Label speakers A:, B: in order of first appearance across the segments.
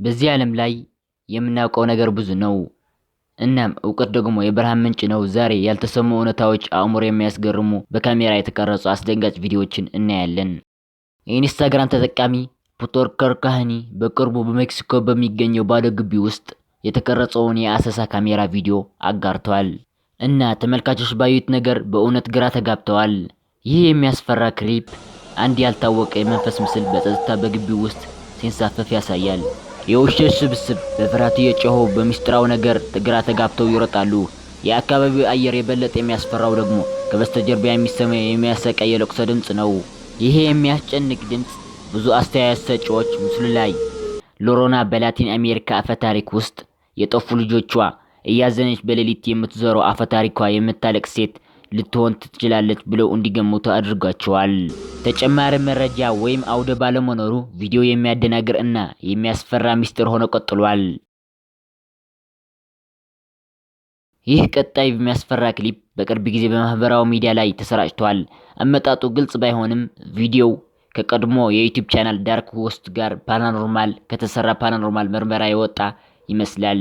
A: በዚህ ዓለም ላይ የምናውቀው ነገር ብዙ ነው። እናም እውቀት ደግሞ የብርሃን ምንጭ ነው። ዛሬ ያልተሰሙ እውነታዎች፣ አእምሮ የሚያስገርሙ በካሜራ የተቀረጹ አስደንጋጭ ቪዲዮዎችን እናያለን። የኢንስታግራም ተጠቃሚ ፒተር ከርካህኒ በቅርቡ በሜክሲኮ በሚገኘው ባዶ ግቢ ውስጥ የተቀረጸውን የአሰሳ ካሜራ ቪዲዮ አጋርቷል። እና ተመልካቾች ባዩት ነገር በእውነት ግራ ተጋብተዋል። ይህ የሚያስፈራ ክሊፕ አንድ ያልታወቀ የመንፈስ ምስል በጸጥታ በግቢው ውስጥ ሲንሳፈፍ ያሳያል። የውሾች ስብስብ በፍርሃት እየጮሁ በሚስጥራዊ ነገር ግራ ተጋብተው ይሮጣሉ። የአካባቢው አየር የበለጠ የሚያስፈራው ደግሞ ከበስተጀርባ የሚሰማው የሚያሰቃይ የለቅሶ ድምፅ ነው። ይሄ የሚያስጨንቅ ድምፅ ብዙ አስተያየት ሰጪዎች ምስሉ ላይ ሎሮና በላቲን አሜሪካ አፈታሪክ ውስጥ የጠፉ ልጆቿ እያዘነች በሌሊት የምትዞረው አፈታሪኳ የምታለቅስ ሴት ልትሆን ትችላለች ብለው እንዲገምቱ አድርጓቸዋል። ተጨማሪ መረጃ ወይም አውደ ባለመኖሩ ቪዲዮ የሚያደናግር እና የሚያስፈራ ሚስጥር ሆኖ ቀጥሏል። ይህ ቀጣይ የሚያስፈራ ክሊፕ በቅርብ ጊዜ በማህበራዊ ሚዲያ ላይ ተሰራጭቷል። አመጣጡ ግልጽ ባይሆንም ቪዲዮው ከቀድሞ የዩቲዩብ ቻናል Dark West ጋር paranormal ከተሰራ paranormal ምርመራ የወጣ ይመስላል።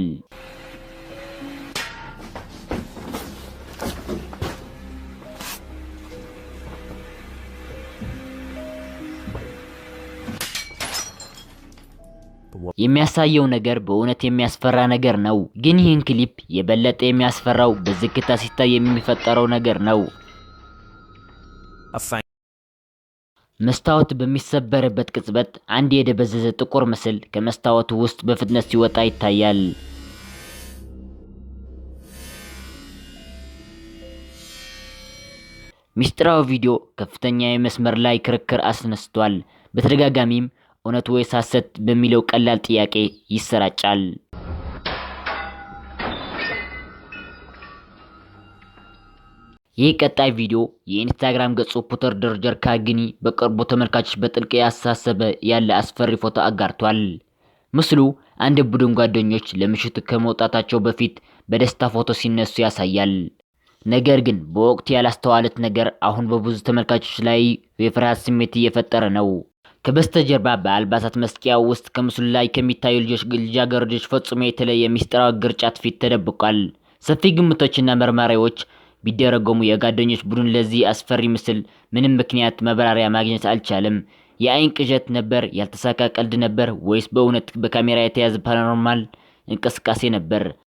A: የሚያሳየው ነገር በእውነት የሚያስፈራ ነገር ነው። ግን ይህን ክሊፕ የበለጠ የሚያስፈራው በዝግታ ሲታይ የሚፈጠረው ነገር ነው።
B: A faint
A: መስታወት በሚሰበርበት ቅጽበት አንድ የደበዘዘ ጥቁር ምስል ከመስታወቱ ውስጥ በፍጥነት ሲወጣ ይታያል። ሚስጥራዊ ቪዲዮ ከፍተኛ የመስመር ላይ ክርክር አስነስቷል። በተደጋጋሚም እውነት ወይስ ሐሰት በሚለው ቀላል ጥያቄ ይሰራጫል። ይህ ቀጣይ ቪዲዮ የኢንስታግራም ገጹ ፒተር ዶርጀር ካግኒ በቅርቡ ተመልካቾች በጥልቅ ያሳሰበ ያለ አስፈሪ ፎቶ አጋርቷል። ምስሉ አንድ ቡድን ጓደኞች ለምሽቱ ከመውጣታቸው በፊት በደስታ ፎቶ ሲነሱ ያሳያል። ነገር ግን በወቅቱ ያላስተዋሉት ነገር አሁን በብዙ ተመልካቾች ላይ የፍርሃት ስሜት እየፈጠረ ነው። ከበስተጀርባ በአልባሳት መስቂያው ውስጥ ከምስሉ ላይ ከሚታዩ ልጆች ልጃገረዶች ፈጽሞ የተለየ ምስጢራዊ ግራጫ ፊት ተደብቋል። ሰፊ ግምቶችና መርማሪዎች ቢደረጉም የጓደኞች ቡድን ለዚህ አስፈሪ ምስል ምንም ምክንያት ማብራሪያ ማግኘት አልቻለም። የአይን ቅዠት ነበር? ያልተሳካ ቀልድ ነበር? ወይስ በእውነት በካሜራ የተያዘ paranormal እንቅስቃሴ ነበር?